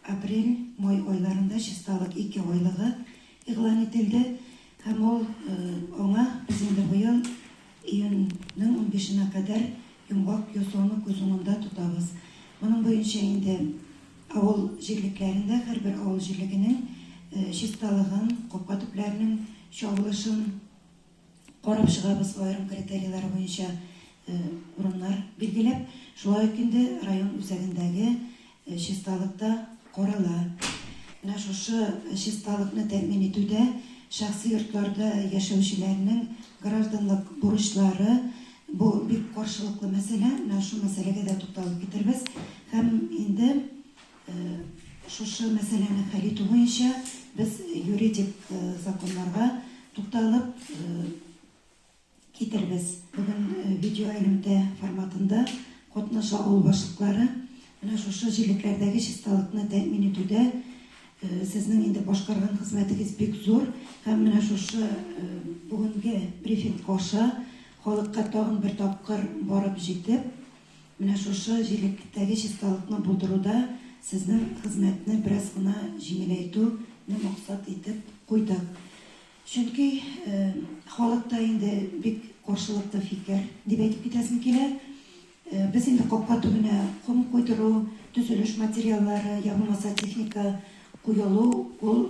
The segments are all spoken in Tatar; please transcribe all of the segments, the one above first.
Апрель, май айларында чисталык икеайлыгы игълан ителде һәм ул аңа без инде быел июньнең унбишенә кадәр йомгак ясауны күз уңында тотабыз. Моның буенча инде авыл җирлекләрендә һәрбер авыл җирлегенең чисталыгын, капка төпләренең чабылышын, карап чыгабыз, аерым критерийлар буенча урыннар билгеләп, шулай ук инде район үзәгендәге чисталык та карала. Менә шушы чисталыкны тәэмин итүдә шәхси йортларда яшәүчеләрнең гражданлык бурычлары, бу бик каршылыклы мәсьәлә, менә шул мәсьәләгә дә тукталып китербез һәм инде Шушы мәсьәләне хәл итү буенча без юридик законнарга тукталып китербез. Бүген видеоэлемтә форматында катнаша авыл башлыклары. Менә шушы җирлекләрдәге чисталыкны тәэмин итүдә сезнең инде башкарган хезмәтегез бик зур һәм менә шушы бүгенге брифинг аша халыкка тагын бер тапкыр барып җитеп, Менә шушы җирлектәге чисталыкны булдыруда сезнең хезмәтне бераз гына җиңеләйтүне максат итеп куйдык. Чөнки халыкта инде бик каршылыклы фикер, дип әйтеп китәсем килә. Без инде капка төбенә ком куйдыру, төзелеш материаллары, я булмаса техника куелу, ул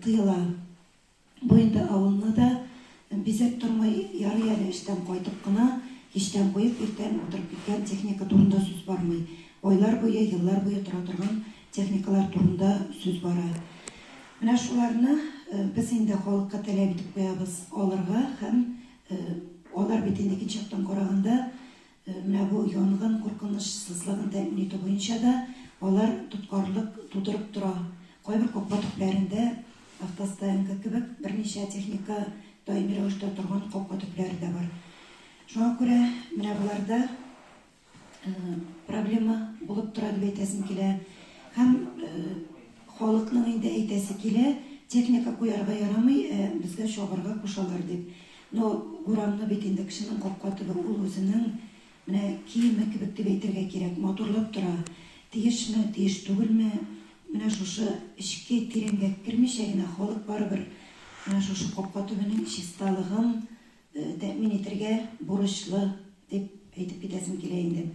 тыела. Бу инде авылны да бизәп тормый, ярый әле эштән кайтып кына, кичтән куеп, иртән утырып киткән техника турында сүз бармый. Айлар буе, еллар буе тора торган техникалар турында сүз бара. Менә шуларны без инде халыкка таләп итеп куябыз алырга һәм алар бит инде икенче яктан караганда, Менә бу янгын куркынычсызлыгын тәэмин итү буенча да алар тоткарлык тудырып тора. Кайбер капка төпләрендә автостоянка кебек берничә техника даими рәвештә торган капка төпләре дә бар. Шуңа күрә менә боларда проблема булып тора дип әйтәсем килә. Һәм халыкның инде әйтәсе килә, техника куярга ярамый, ә безгә чабарга кушалар дип. Но урамны бит инде кешенең капка төбе, ул үзенең менә киеме кебек дип әйтергә кирәк, матурлап тора. Тиешме, тиеш түгелме, менә шушы эчке тирәнгә кермичә генә халык барыбер менә шушы капка төбенең чисталыгын тәэмин итергә бурычлы дип әйтеп китәсем килә инде.